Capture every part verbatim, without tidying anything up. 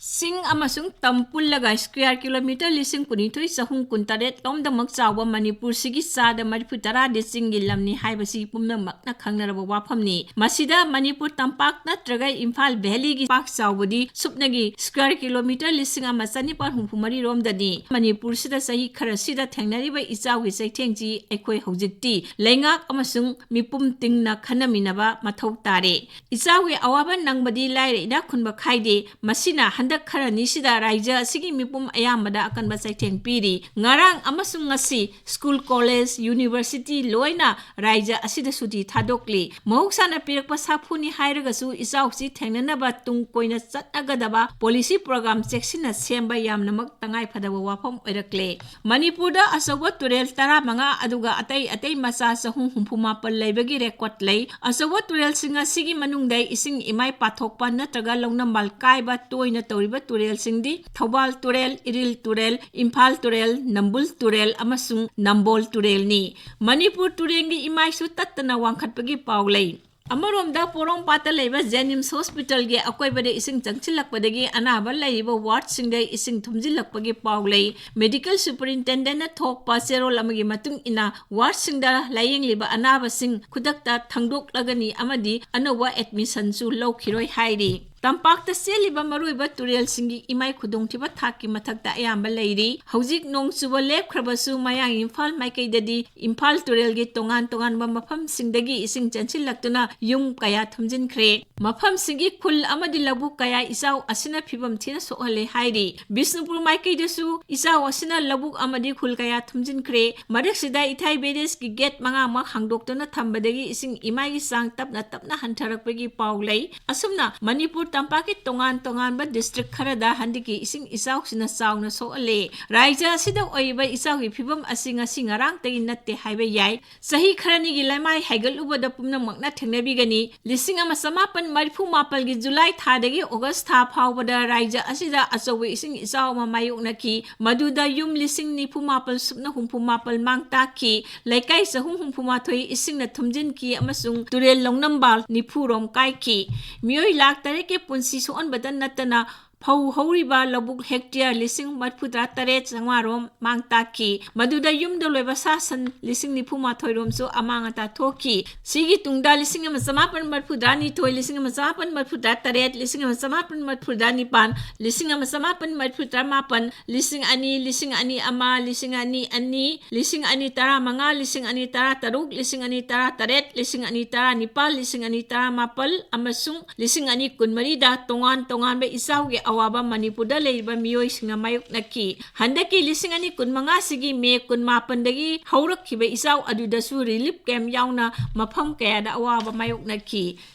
ꯆꯤꯡ ꯑꯃꯁꯨꯡ ꯇꯝ ꯄꯨꯜꯂꯒ square kilometre ꯂꯤꯁꯤꯡ ꯀꯨꯟꯅꯤꯊꯣꯏ ꯆꯍꯨꯝ ꯀꯨꯟꯇꯔꯦꯠ ꯂꯣꯝꯗꯃꯛ ꯆꯥꯎꯕ ꯃꯅꯤꯄꯨꯔꯁꯤꯒꯤ ꯆꯥꯗ ꯃꯔꯤꯐꯨ ꯇꯔꯥꯗꯤ ꯆꯤꯡꯒꯤ ꯂꯝꯅꯤ ꯍꯥꯏꯕꯁꯤ ꯄꯨꯝꯅꯃꯛꯅ ꯈꯪꯅꯔꯕ ꯋꯥꯐꯝꯅꯤ꯫ ꯃꯁꯤꯗ ꯃꯅꯤꯄꯨꯔ ꯇꯝꯄꯥꯛ ꯅꯠꯇ꯭ꯔꯒ ꯏꯝꯐꯥꯜ ꯚꯦꯂꯤꯒꯤ ꯄꯥꯛ ꯆꯥꯎꯕꯗꯤ ꯁꯨꯞꯅꯒꯤ square kilometre ꯂꯤꯁꯤꯡ ꯑꯃ ꯆꯅꯤꯄꯥꯟ ꯍꯨꯝꯐꯨ ꯃꯔꯤ ꯔꯣꯝꯗꯅꯤ꯫ ꯃꯅꯤꯄꯨꯔꯁꯤꯗ ꯆꯍꯤ ꯈꯔꯁꯤꯗ ꯊꯦꯡꯅꯔꯤꯕ ꯏꯆꯥꯎꯒꯤ ꯆꯩꯊꯦꯡꯁꯤ ꯑꯩꯈꯣꯏ ꯍꯧꯖꯤꯛꯇꯤ ꯂꯩꯉꯥꯛ ꯑꯃꯁꯨꯡ ꯃꯤꯄꯨꯝ ꯇꯤꯡꯅ ꯈꯟꯅꯃꯤꯟꯅꯕ ꯃꯊꯧ ꯇꯥꯔꯦ꯫ ꯏꯆꯥꯎꯒꯤ ꯑꯋꯥꯕ ꯅꯪꯕꯗꯤ ꯂꯥꯏꯔ ꯏꯅꯥꯛ ꯈꯨꯟꯕ ꯈꯥꯏꯗꯦ꯫ ꯃꯁꯤꯅ ꯍꯟꯗꯛ ꯈꯔꯅꯤꯁꯤꯗ ꯔꯥꯏꯖ ꯑꯁꯤꯒꯤ ꯃꯤꯄꯨꯝ ꯑꯌꯥꯝꯕꯗ ꯑꯀꯟꯕ ꯆꯩꯊꯦꯡ ꯄꯤꯔꯤ꯫ ꯉꯔꯥꯡ ꯑꯃꯁꯨꯡ ꯉꯁꯤ ꯁ꯭ꯀꯨꯜ, ꯀꯣꯂꯦꯖ, ꯌꯨꯅꯤꯚꯔꯁꯤꯇꯤ ꯂꯣꯏꯅ ꯔꯥꯏꯖ ꯑꯁꯤꯗ ꯁꯨꯇꯤ ꯊꯥꯗꯣꯛꯂꯤ꯫ ꯃꯍꯧꯁꯥꯅ ꯄꯤꯔꯛꯄ ꯁꯥꯐꯨꯅꯤ ꯍꯥꯏꯔꯒꯁꯨ ꯏꯆꯥꯎꯁꯤ ꯊꯦꯡꯅꯅꯕ ꯇꯨꯡ ꯀꯣꯏꯅ ꯆꯠꯅꯒꯗꯕ ꯄꯣꯂꯤꯁꯤ ꯄ꯭ꯔꯣꯒ꯭ꯔꯥꯝ ꯆꯦꯛꯁꯤꯟꯅ ꯁꯦꯝꯕ ꯌꯥꯝꯅꯃꯛ ꯇꯉꯥꯏ ꯐꯗꯕ ꯋꯥꯐꯝ ꯑꯣꯏꯔꯛꯂꯦ꯫ ꯃꯅꯤꯄꯨꯔꯗ ꯑꯆꯧꯕ ꯇꯨꯔꯦꯜ ꯇꯔꯥꯃꯉꯥ ꯑꯗꯨꯒ ꯑꯇꯩ ꯑꯇꯩ ꯃꯆꯥ ꯆꯍꯨꯝ ꯍꯨꯝꯐꯨ ꯃꯥꯄꯟ ꯂꯩꯕꯒꯤ ꯔꯦꯀꯣꯔꯠ ꯂꯩ꯫ ꯑꯆꯧꯕ ꯇꯨꯔꯦꯜꯁꯤꯡ ꯑꯁꯤꯒꯤ ꯃꯅꯨꯡꯗ ꯏꯁꯤꯡ ꯏꯃꯥꯏ ꯄꯥꯊꯣꯛꯄ ꯅꯠꯇ꯭ꯔꯒ ꯂꯧꯅꯝꯕꯥꯜ ꯀꯥꯏꯕ ꯇꯣꯏꯅ ꯇꯧꯔꯤꯕ ꯇꯨꯔꯦꯜꯁꯤꯡꯗꯤ ꯊꯧꯕꯥꯜ ꯇꯨꯔꯦꯜ, ꯏꯔꯤꯜ ꯇꯨꯔꯦꯜ, ꯏꯝꯐꯥꯜ ꯇꯨꯔꯦꯜ, ꯅꯝꯕꯨꯜ ꯇꯨꯔꯦꯜ ꯑꯃꯁꯨꯡ ꯅꯝꯕꯣꯜ ꯇꯨꯔꯦꯜꯅꯤ꯫ ꯃꯅꯤꯄꯨꯔ ꯇꯨꯔꯦꯜꯒꯤ ꯏꯃꯥꯏꯁꯨ ꯇꯠꯇꯅ ꯋꯥꯡꯈꯠꯄꯒꯤ ꯄꯥꯎ ꯂꯩ꯫ ꯑꯃꯔꯣꯝꯗ ꯄꯣꯔꯣꯝꯄꯥꯠꯇ ꯂꯩꯕ ꯖꯦꯅꯤꯝꯁ ꯍꯣꯁꯄꯤꯇꯥꯜꯒꯤ ꯑꯀꯣꯏꯕꯗ ꯏꯁꯤꯡ ꯆꯪꯁꯤꯜꯂꯛꯄꯗꯒꯤ ꯑꯅꯥꯕ ꯂꯩꯔꯤꯕ ꯋꯥꯔꯗꯁꯤꯡꯗ ꯏꯁꯤꯡ ꯊꯨꯝꯖꯤꯜꯂꯛꯄꯒꯤ ꯄꯥꯎ ꯂꯩ꯫ ꯃꯦꯗꯤꯀꯦꯜ ꯁꯨꯄꯔꯤꯟꯇꯦꯟꯗꯦꯟꯠꯅ ꯊꯣꯛꯄ ꯆꯦꯔꯣꯜ ꯑꯃꯒꯤ ꯃꯇꯨꯡ ꯏꯟꯅ ꯋꯥꯔꯗꯁꯤꯡꯗ ꯂꯥꯌꯦꯡꯂꯤꯕ ꯑꯅꯥꯕꯁꯤꯡ ꯈꯨꯗꯛꯇ ꯊꯥꯡꯗꯣꯛꯂꯒꯅꯤ ꯑꯃꯗꯤ ꯑꯅꯧꯕ ꯑꯦꯗꯃꯤꯁꯟꯁꯨ ꯂꯧꯈꯤꯔꯣꯏ ꯍꯥꯏꯔꯤ꯫ ꯇꯝꯄꯥꯛꯇ ꯆꯦꯜꯂꯤꯕ ꯃꯔꯨꯑꯣꯏꯕ ꯇꯨꯔꯦꯜꯁꯤꯡꯒꯤ ꯏꯃꯥꯏ ꯈꯨꯗꯣꯡꯊꯤꯕ ꯊꯥꯛꯀꯤ ꯃꯊꯛꯇ ꯑꯌꯥꯝꯕ ꯂꯩꯔꯤ꯫ ꯍꯧꯖꯤꯛ ꯅꯣꯡ ꯆꯨꯕ ꯂꯦꯞꯈ꯭ꯔꯕꯁꯨ ꯃꯌꯥꯡ ꯏꯝꯐꯥꯜ ꯃꯥꯏꯀꯩꯗꯗꯤ ꯏꯝꯐꯥꯜ ꯇꯨꯔꯦꯜꯒꯤ ꯇꯣꯉꯥꯟ ꯇꯣꯉꯥꯟꯕ ꯃꯐꯝꯁꯤꯡꯗꯒꯤ ꯏꯁꯤꯡ ꯆꯦꯟꯁꯤꯜꯂꯛꯇꯨꯅ ꯌꯨꯝ ꯀꯌꯥ ꯊꯨꯝꯖꯤꯟꯈ꯭ꯔꯦ꯫ ꯃꯐꯝꯁꯤꯡꯒꯤ ꯈꯨꯜ ꯑꯃꯗꯤ ꯂꯧꯕꯨꯛ ꯀꯌꯥ ꯏꯆꯥꯎ ꯑꯁꯤꯅ ꯐꯤꯕꯝ ꯊꯤꯅ ꯁꯣꯛꯍꯜꯂꯦ ꯍꯥꯏꯔꯤ꯫ ꯕꯤꯁꯅꯨꯄꯨꯔ ꯃꯥꯏꯀꯩꯗꯁꯨ ꯏꯆꯥꯎ ꯑꯁꯤꯅ ꯂꯧꯕꯨꯛ ꯑꯃꯗꯤ ꯈꯨꯜ ꯀꯌꯥ ꯊꯨꯝꯖꯤꯟꯈ꯭ꯔꯦ꯫ ꯃꯔꯛꯁꯤꯗ ꯏꯊꯥꯏ ꯕꯦꯔꯦꯖꯀꯤ ꯒꯦꯠ ꯃꯉꯥꯃꯛ ꯍꯥꯡꯗꯣꯛꯇꯨꯅ ꯊꯝꯕꯗꯒꯤ ꯏꯁꯤꯡ ꯏꯃꯥꯏꯒꯤ ꯆꯥꯡ ꯇꯞꯅ ꯇꯞꯅ ꯍꯟꯊꯔꯛꯄꯒꯤ ꯄꯥꯎ ꯂꯩ꯫ ꯑꯁꯨꯝꯅ ꯃꯅꯤꯄꯨꯔ ꯇꯝꯄꯥꯛꯀꯤ ꯇꯣꯉꯥꯟ ꯇꯣꯉꯥꯟꯕ ꯗꯤꯁꯇ꯭ꯔꯤꯛ ꯈꯔꯗ ꯍꯟꯗꯛꯀꯤ ꯏꯁꯤꯡ ꯏꯆꯥꯎꯁꯤꯅ ꯆꯥꯎꯅ ꯁꯣꯛꯍꯜꯂꯦ꯫ ꯔꯥꯏꯖ ꯑꯁꯤꯗ ꯑꯣꯏꯔꯤꯕ ꯏꯆꯥꯎꯒꯤ ꯐꯤꯕꯝ ꯑꯁꯤ ꯉꯁꯤ ꯉꯔꯥꯡꯇꯒꯤ ꯅꯠꯇꯦ ꯍꯥꯏꯕ ꯌꯥꯏ꯫ ꯆꯍꯤ ꯈꯔꯅꯤꯒꯤ ꯂꯩꯃꯥꯏ ꯍꯥꯏꯒꯠꯂꯨꯕꯗ ꯄꯨꯝꯅꯃꯛꯅ ꯊꯦꯡꯅꯕꯤꯒꯅꯤ꯫ ꯂꯤꯁꯤꯡ ꯑꯃ ꯆꯃꯥꯄꯟ ꯃꯔꯤꯐꯨ ꯃꯥꯄꯜꯒꯤ ꯖꯨꯂꯥꯏ ꯊꯥꯗꯒꯤ ꯑꯣꯒꯁ ꯊꯥ ꯐꯥꯎꯕꯗ ꯔꯥꯏꯖ ꯑꯁꯤꯗ ꯑꯆꯧꯕ ꯏꯁꯤꯡ ꯏꯆꯥꯎ ꯑꯃ ꯃꯥꯌꯣꯛꯅꯈꯤ꯫ ꯃꯗꯨꯗ ꯌꯨꯝ ꯂꯤꯁꯤꯡ ꯅꯤꯐꯨ ꯃꯥꯄꯜ ꯁꯨꯞꯅ ꯍꯨꯝꯐꯨ ꯃꯥꯄꯜ ꯃꯥꯡ ꯇꯥꯛꯈꯤ꯫ ꯂꯩꯀꯥꯏ ꯆꯍꯨꯝ ꯍꯨꯝꯐꯨ ꯃꯥꯊꯣꯏ ꯏꯁꯤꯡꯅ ꯊꯨꯝꯖꯤꯟꯈꯤ ꯑꯃꯁꯨꯡ ꯇꯨꯔꯦꯜ ꯂꯧꯅꯝꯕꯥꯜ ꯅꯤꯐꯨ ꯔꯣꯝ ꯀꯥꯏꯈꯤ꯫ ꯃꯤꯑꯣꯏ ꯂꯥꯈ ꯇꯔꯦꯠꯀꯤ ꯄꯨꯟꯁꯤ ꯁꯣꯛꯍꯟꯕꯗ ꯅꯠꯇꯅ ꯐꯧ ꯍꯧꯔꯤꯕ ꯂꯧꯕꯨꯛ ꯍꯦꯛꯇꯤꯌꯥꯔ ꯂꯤꯁꯤꯡ ꯃꯔꯤꯐꯨꯇꯔꯥ ꯇꯔꯦꯠ ꯆꯥꯝꯃꯉꯥ ꯔꯣꯝ ꯃꯥꯡ ꯇꯥꯛꯈꯤ꯫ ꯃꯗꯨꯗ ꯌꯨꯝꯗ ꯂꯣꯏꯕ ꯁꯥ ꯁꯟ ꯂꯤꯁꯤꯡ ꯅꯤꯐꯨ ꯃꯥꯊꯣꯏ ꯔꯣꯝꯁꯨ ꯑꯃꯥꯡ ꯑꯇꯥ ꯊꯣꯛꯈꯤ꯫ ꯁꯤꯒꯤ ꯇꯨꯡꯗ ꯂꯤꯁꯤꯡ ꯑꯃ ꯆꯃꯥꯄꯟ ꯃꯔꯤꯐꯨꯇꯔꯥ ꯅꯤꯊꯣꯏ, ꯂꯤꯁꯤꯡ ꯑꯃ ꯆꯃꯥꯄꯟ ꯃꯔꯤꯐꯨꯇꯔꯥ ꯇꯔꯦꯠ, ꯂꯤꯁꯤꯡ ꯑꯃ ꯆꯃꯥꯄꯟ ꯃꯔꯤꯐꯨꯇꯔꯥ ꯅꯤꯄꯥꯟ, ꯂꯤꯁꯤꯡ ꯑꯃ ꯆꯃꯥꯄꯟ ꯃꯔꯤꯐꯨꯇꯔꯥ ꯃꯥꯄꯟ, ꯂꯤꯁꯤꯡ ꯑꯅꯤ, ꯂꯤꯁꯤꯡ ꯑꯅꯤ ꯑꯃ, ꯂꯤꯁꯤꯡ ꯑꯅꯤ ꯑꯅꯤ, ꯂꯤꯁꯤꯡ ꯑꯅꯤ ꯇꯔꯥꯃꯉꯥ, ꯂꯤꯁꯤꯡ ꯑꯅꯤ ꯇꯔꯥꯇꯔꯨꯛ, ꯂꯤꯁꯤꯡ ꯑꯅꯤ ꯇꯔꯥꯇꯔꯦꯠ, ꯂꯤꯁꯤꯡ ꯑꯅꯤ ꯇꯔꯥꯅꯤꯄꯥꯜ, ꯂꯤꯁꯤꯡ ꯑꯅꯤ ꯇꯔꯥꯃꯥꯄꯜ ꯑꯃꯁꯨꯡ ꯂꯤꯁꯤꯡ ꯑꯅꯤ ꯀꯨꯟꯃꯔꯤꯗ ꯇꯣꯉꯥꯟ ꯇꯣꯉꯥꯟꯕ ꯏꯆꯥꯎꯒꯤ ꯑꯋꯥꯕ ꯃꯅꯤꯄꯨꯔꯗ ꯂꯩꯔꯤꯕ ꯃꯤꯑꯣꯏꯁꯤꯡꯅ ꯃꯥꯌꯣꯛꯅꯈꯤ꯫ ꯍꯟꯗꯛꯀꯤ ꯂꯤꯁꯤꯡ ꯑꯅꯤ ꯀꯨꯟꯃꯉꯥꯁꯤꯒꯤ ꯃꯦ ꯀꯨꯟꯃꯥꯄꯟꯗꯒꯤ ꯍꯧꯔꯛꯈꯤꯕ ꯏꯆꯥꯎ ꯑꯗꯨꯗꯁꯨ ꯔꯤꯂꯤꯐ ꯀꯦꯝꯞ ꯌꯥꯎꯅ ꯃꯐꯝ ꯀꯌꯥꯗ ꯑꯋꯥꯕ ꯃꯥꯌꯣꯛꯅꯈꯤ꯫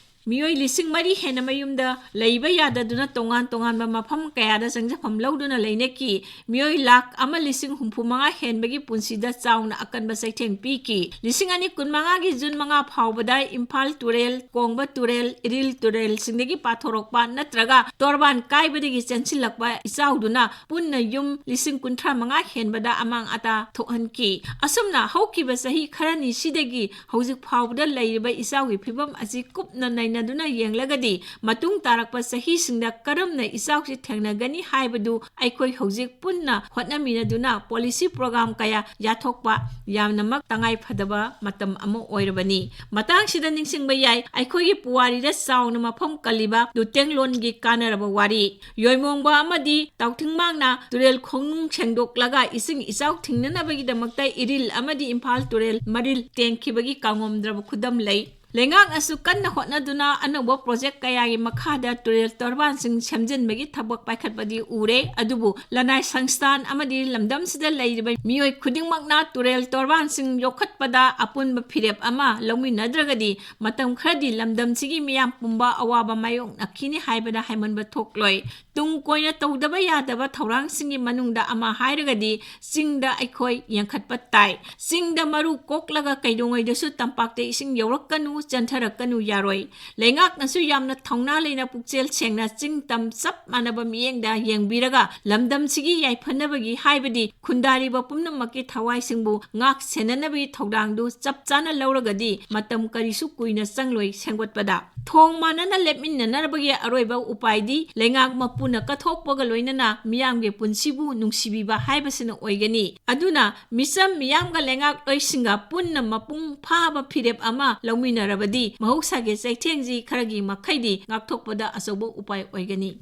ꯃꯤꯑꯣꯏ ꯂꯤꯁꯤꯡ ꯃꯔꯤ ꯍꯦꯟꯅ ꯃꯌꯨꯝꯗ ꯂꯩꯕ ꯌꯥꯗꯗꯨꯅ ꯇꯣꯉꯥꯟ ꯇꯣꯉꯥꯟꯕ ꯃꯐꯝ ꯀꯌꯥꯗ ꯆꯪꯖꯐꯝ ꯂꯧꯗꯨꯅ ꯂꯩꯅꯈꯤ꯫ ꯃꯤꯑꯣꯏ ꯂꯥꯈ ꯑꯃ ꯂꯤꯁꯤꯡ ꯍꯨꯝꯐꯨ ꯃꯉꯥ ꯍꯦꯟꯕꯒꯤ ꯄꯨꯟꯁꯤꯗ ꯆꯥꯎꯅ ꯑꯀꯟꯕ ꯆꯩꯊꯦꯡ ꯄꯤꯈꯤ꯫ ꯂꯤꯁꯤꯡ ꯑꯅꯤ ꯀꯨꯟꯃꯉꯥꯒꯤ ꯖꯨꯟ ꯃꯉꯥ ꯐꯥꯎꯕꯗ ꯏꯝꯐꯥꯜ ꯇꯨꯔꯦꯜ, ꯀꯣꯡꯕ ꯇꯨꯔꯦꯜ, ꯏꯔꯤꯜ ꯇꯨꯔꯦꯜꯁꯤꯡꯗꯒꯤ ꯄꯥꯊꯣꯔꯛꯄ ꯅꯠꯇ꯭ꯔꯒ ꯇꯣꯔꯕꯥꯟ ꯀꯥꯏꯕꯗꯒꯤ ꯆꯦꯟꯁꯤꯜꯂꯛꯄ ꯏꯆꯥꯎꯗꯨꯅ ꯄꯨꯟꯅ ꯌꯨꯝ ꯂꯤꯁꯤꯡ ꯀꯨꯟꯊ꯭ꯔꯥ ꯃꯉꯥ ꯍꯦꯟꯕꯗ ꯑꯃꯥꯡ ꯑꯇꯥ ꯊꯣꯛꯍꯟꯈꯤ꯫ ꯑꯁꯨꯝꯅ ꯍꯧꯈꯤꯕ ꯆꯍꯤ ꯈꯔꯅꯤꯁꯤꯗꯒꯤ ꯍꯧꯖꯤꯛ ꯐꯥꯎꯕꯗ ꯂꯩꯔꯤꯕ ꯏꯆꯥꯎꯒꯤ ꯐꯤꯕꯝ ꯑꯁꯤ ꯀꯨꯞꯅ ꯅꯩꯅꯗꯨꯅ ꯌꯦꯡꯂꯒꯗꯤ, ꯃꯇꯨꯡ ꯇꯥꯔꯛꯄ ꯆꯍꯤꯁꯤꯡꯗ ꯀꯔꯝꯅ ꯏꯆꯥꯎꯁꯤ ꯊꯦꯡꯅꯒꯅꯤ ꯍꯥꯏꯕꯗꯨ ꯑꯩꯈꯣꯏ ꯍꯧꯖꯤꯛ ꯄꯨꯟꯅ ꯍꯣꯠꯅꯃꯤꯟꯅꯗꯨꯅ ꯄꯣꯂꯤꯁꯤ ꯄ꯭ꯔꯣꯒ꯭ꯔꯥꯝ ꯀꯌꯥ ꯌꯥꯊꯣꯛꯄ ꯌꯥꯝꯅꯃꯛ ꯇꯉꯥꯏ ꯐꯗꯕ ꯃꯇꯝ ꯑꯃ ꯑꯣꯏꯔꯕꯅꯤ꯫ ꯃꯇꯥꯡꯁꯤꯗ ꯅꯤꯡꯁꯤꯡꯕ ꯌꯥꯏ, ꯑꯩꯈꯣꯏꯒꯤ ꯄꯨꯋꯥꯔꯤꯗ ꯆꯥꯎꯅ ꯃꯐꯝ ꯀꯜꯂꯤꯕ ꯂꯨꯇꯦꯡꯂꯣꯟꯒꯤ ꯀꯥꯟꯅꯔꯕ ꯋꯥꯔꯤ꯫ ꯌꯣꯏꯃꯣꯡꯕ ꯑꯃꯗꯤ ꯇꯥꯎꯊꯤꯡꯃꯥꯡꯅ ꯇꯨꯔꯦꯜ ꯈꯣꯡꯅꯨꯡ ꯁꯦꯡꯗꯣꯛꯂꯒ ꯏꯁꯤꯡ ꯏꯆꯥꯎ ꯊꯤꯡꯅꯅꯕꯒꯤꯗꯃꯛꯇ ꯏꯔꯤꯜ ꯑꯃꯗꯤ ꯏꯝꯐꯥꯜ ꯇꯨꯔꯦꯜ ꯃꯔꯤꯜ ꯇꯦꯡꯈꯤꯕꯒꯤ ꯀꯥꯡꯉꯣꯝꯗ꯭ꯔꯕ ꯈꯨꯗꯝ ꯂꯩ꯫ ꯂꯩꯉꯥꯛꯅꯁꯨ ꯀꯟꯅ ꯍꯣꯠꯅꯗꯨꯅ ꯑꯅꯧꯕ ꯄ꯭ꯔꯣꯖꯦꯛ ꯀꯌꯥꯒꯤ ꯃꯈꯥꯗ ꯇꯨꯔꯦꯜ ꯇꯣꯔꯕꯥꯟꯁꯤꯡ ꯁꯦꯝꯖꯤꯟꯕꯒꯤ ꯊꯕꯛ ꯄꯥꯏꯈꯠꯄꯗꯤ ꯎꯔꯦ, ꯑꯗꯨꯕꯨ ꯂꯅꯥꯏ ꯁꯪꯁꯊꯥꯟ ꯑꯃꯗꯤ ꯂꯝꯗꯝꯁꯤꯗ ꯂꯩꯔꯤꯕ ꯃꯤꯑꯣꯏ ꯈꯨꯗꯤꯡꯃꯛꯅ ꯇꯨꯔꯦꯜ ꯇꯣꯔꯕꯥꯟꯁꯤꯡ ꯌꯣꯛꯈꯠꯄꯗ ꯑꯄꯨꯟꯕ ꯐꯤꯔꯦꯞ ꯑꯃ ꯂꯧꯃꯤꯟꯅꯗ꯭ꯔꯒꯗꯤ ꯃꯇꯝ ꯈꯔꯗꯤ ꯂꯝꯗꯝꯁꯤꯒꯤ ꯃꯤꯌꯥꯝ ꯄꯨꯝꯕ ꯑꯋꯥꯕ ꯃꯥꯌꯣꯛꯅꯈꯤꯅꯤ ꯍꯥꯏꯕꯗ ꯍꯥꯏꯃꯟꯕ ꯊꯣꯛꯂꯣꯏ꯫ ꯇꯨꯡ ꯀꯣꯏꯅ ꯇꯧꯗꯕ ꯌꯥꯗꯕ ꯊꯧꯔꯥꯡꯁꯤꯡꯒꯤ ꯃꯅꯨꯡꯗ ꯑꯃ ꯍꯥꯏꯔꯒꯗꯤ ꯆꯤꯡꯗ ꯑꯩꯈꯣꯏ ꯌꯦꯡꯈꯠꯄ ꯇꯥꯏ꯫ ꯆꯤꯡꯗ ꯃꯔꯨ ꯀꯣꯛꯂꯒ ꯀꯩꯗꯧꯉꯩꯗꯁꯨ ꯇꯝꯄꯥꯛꯇ ꯏꯁꯤꯡ ꯌꯧꯔꯛꯀꯅꯨ, ꯆꯟꯊꯔꯛꯀꯅꯨ ꯌꯥꯔꯣꯏ꯫ ꯂꯩꯉꯥꯛꯅꯁꯨ ꯌꯥꯝꯅ ꯊꯧꯅꯥ ꯂꯩꯅ, ꯄꯨꯛꯆꯦꯜ ꯁꯦꯡꯅ, ꯆꯤꯡ ꯇꯝ ꯆꯞ ꯃꯥꯟꯅꯕ ꯃꯤꯠꯌꯦꯡꯗ ꯌꯦꯡꯕꯤꯔꯒ ꯂꯝꯗꯝꯁꯤꯒꯤ ꯌꯥꯏꯐꯅꯕꯒꯤ, ꯍꯥꯏꯕꯗꯤ ꯈꯨꯟꯗꯥꯔꯤꯕ ꯄꯨꯝꯅꯃꯛꯀꯤ ꯊꯋꯥꯏꯁꯤꯡꯕꯨ ꯉꯥꯛ ꯁꯦꯟꯅꯅꯕꯒꯤ ꯊꯧꯗꯥꯡꯗꯨ ꯆꯞ ꯆꯥꯅ ꯂꯧꯔꯒꯗꯤ ꯃꯇꯝ ꯀꯔꯤꯁꯨ ꯀꯨꯏꯅ ꯆꯪꯂꯣꯏ ꯁꯦꯝꯒꯠꯄꯗ꯫ ꯊꯣꯡ ꯃꯥꯟꯅꯅ ꯂꯦꯞꯃꯤꯟꯅꯅꯕꯒꯤ ꯑꯔꯣꯏꯕ ꯎꯄꯥꯏꯗꯤ ꯂꯩꯉꯥꯛ ꯃꯄꯨꯅ ꯀꯠꯊꯣꯛꯄꯒ ꯂꯣꯏꯅꯅ ꯃꯤꯌꯥꯝꯒꯤ ꯄꯨꯟꯁꯤꯕꯨ ꯅꯨꯡꯁꯤꯕꯤꯕ ꯍꯥꯏꯕꯁꯤꯅ ꯑꯣꯏꯒꯅꯤ꯫ ꯑꯗꯨꯅ ꯃꯤꯆꯝ ꯃꯤꯌꯥꯝꯒ ꯂꯩꯉꯥꯛꯂꯣꯏꯁꯤꯡꯒ ꯄꯨꯟꯅ ꯃꯄꯨꯡ ꯐꯥꯕ ꯐꯤꯔꯦꯞ ꯑꯃ ꯂꯧꯃꯤꯟꯅꯔꯕꯗꯤ ꯃꯍꯧꯁꯥꯒꯤ ꯆꯩꯊꯦꯡꯁꯤ ꯈꯔꯒꯤ ꯃꯈꯩꯗꯤ ꯉꯥꯛꯊꯣꯛꯄꯗ ꯑꯆꯧꯕ ꯎꯄꯥꯏ ꯑꯣꯏꯒꯅꯤ꯫